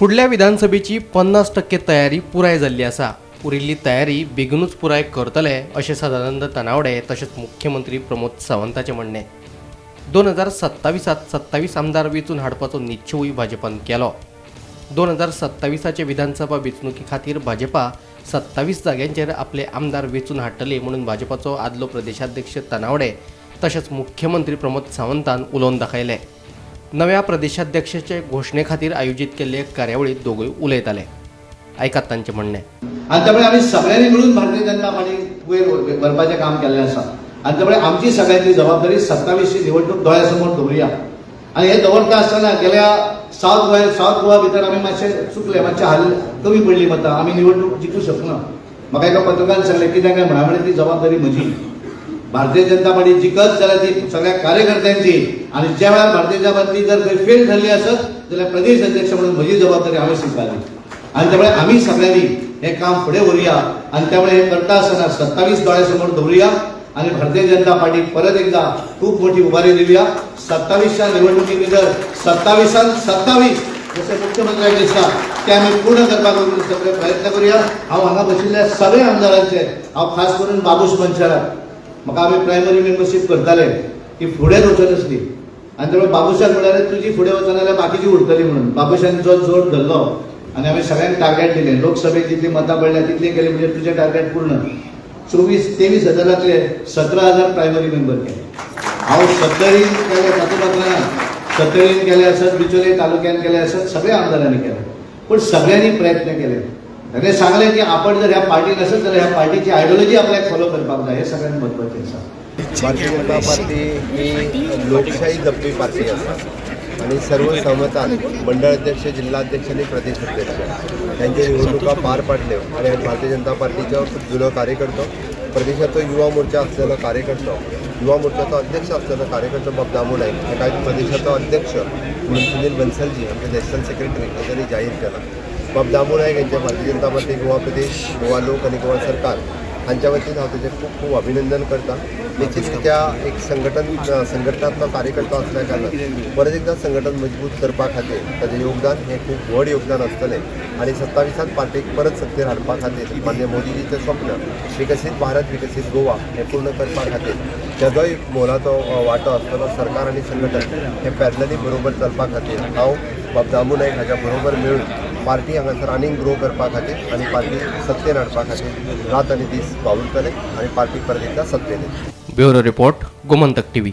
फुडल्या विधानसभेची 50% तयारी पुराय जाल्ली आसा. उरिल्ली तयारी बेगीनूच पुराय करतले अशें सदानंद तानावडे तशेंच मुख्यमंत्री प्रमोद सावंताचें म्हणणें. 2027त 27 आमदार वेंचून हाडपाचो निश्चयूय भाजपान केलो. 2027आचे विधानसभा वेंचणुके खातीर भाजपा 27 जाग्यांचेर आपले आमदार वेंचून हाडटले म्हणून भाजपाचो आदलो प्रदेशाध्यक्ष तानावडे तशेंच मुख्यमंत्री प्रमोद सावंतान उलोवन दाखयलें. नव्या प्रदेशाध्यक्षाचे घोशणे खातीर आयोजीत केल्ले कार्यावळीत दोगूय उलयताले. आयकात तांचें म्हणणें. आनी त्यामुळे आमी सगळ्यांनी मिळून भारतीय जनता पार्टी वयर व्हरपाचें काम केल्लें आसा. आनी त्यामुळे आमची सगळ्यांची जबाबदारी 27ची निवडणूक दोळ्यासमोर दवरुया. आनी हे दवरता आसतना गेल्या सावथ गोवा, सावथ गोवा भितर आमी मातशे चुकले, मातशे हाल कमी पडली मतां, आमी निवडणूक जिखूं शकना. म्हाका एका पत्रकारान सांगलें, कित्याक काय म्हणा, म्हळें ती जबाबदारी म्हजी. भारतीय जनता पार्टी जिखत जाल्यार ती सगळ्या कार्यकर्त्यांची आनी ज्या वेळार भारतीय जनता पार्टी जर खंय फेल ठरली आसत जाल्यार प्रदेश अध्यक्ष म्हणून म्हजी जबाबदारी हांवें स्विकारली. आनी त्यामुळे आमी सगळ्यांनी हें काम फुडें व्हरुया. आनी त्यामुळे हे करता आसतना 27 दोळ्यासमोर दवरुया आणि भारतीय जनता पार्टी परत एकदा खूप मोठी उभारी दिवया. 27च्या निवडणुकी भितर 27त 27 जसे मुख्यमंत्र्यांक दिसता ते आमी पूर्ण करपाक सगळे प्रयत्न करूया. हांव हांगा बशिल्ल्या सगळ्या आमदारांचे, हांव खास करून बाबूश मनशाराक, म्हाका आमी प्रायमरी मेंबरशीप करताले, ती फुडें वचनासली. आनी त्यामुळे बाबूशाक म्हळ्यार तुजी फुडें वचना जाल्यार बाकीची उरतली म्हणून बाबूशान जो जोर धरलो आनी आमी सगळ्यांक टार्गेट दिलें, लोकसभेत जितली मतां पडल्या तितली केली म्हणजे तुजें टार्गेट पूर्ण. 24 23 हजारांतले 17,000 प्रायमरी मेंबर केले. हांव सत्तरीन केले, तातूंत ना, सत्तरीन केले आसत, बिचोले तालुक्यान केले आसत, सगळ्या आमदारांनी केले, पूण सगळ्यांनी प्रयत्न केले. ताणें सांगलें की आपण जर ह्या पार्टीन आसत जाल्यार ह्या पार्टीची आयडियोलॉजी आपल्याक फॉलो करपाक जाय. हें सगळ्यांत म्हत्वाचें आसा. भारतीय जनता पार्टी ही लोकशाही जपपी पार्टी आसा आणि सर्व सहमतान मंडळ अध्यक्ष, जिल्हाध्यक्ष आणि प्रदेश अध्यक्ष यांच्यो निवडणुका पार पाडल्यो. आणि आज भारतीय जनता पार्टीचो जुनो कार्यकर्तो, प्रदेशाचो युवा मोर्चा असलेलो कार्यकर्तो, युवा मोर्चाचो अध्यक्ष असलेलो कार्यकर्तो बाब दामू नायक हाका आयज प्रदेशाचो अध्यक्ष म्हणून सुनील बन्सलजी, आमचे नॅशनल सेक्रेटरी, हांच्यानी जाहीर केला. बाब दामू नायक यांच्या भारतीय जनता पार्टी गोवा प्रदेश, गोवा लोक आणि गोवा सरकार हांच्या वतीन हांव तेजें खूब खूब अभिनंदन करता. निश्चित रित्या एक संघटन संघटनात्मक कार्यकर्तो असल्या कारणान परत एकदा संघटन मजबूत करपा खातीर ताजें योगदान हें खूब व्हड योगदान आसतलें. आनी 27त पार्टीक परत सत्तेर हाडपा खातीर, माननीय मोदीजीचें स्वप्न विकसीत भारत विकसीत गोवा हें पूर्ण करपा खातीर ताजोय मोलाचो वांटो आसतलो. सरकार आनी संघटन हें पॅरलली बरोबर चलपा खातीर हांव बाब दामू नायक हाज्या बरोबर मेळून पार्टी हांगासर आनीक ग्रो करपा खातीर आनी पार्टी सत्तेर हाडपा खातीर रात आनी दीस वावुरतले आनी पार्टी परत एकदा सत्तेर येतली. Bureau report, Gomantak TV.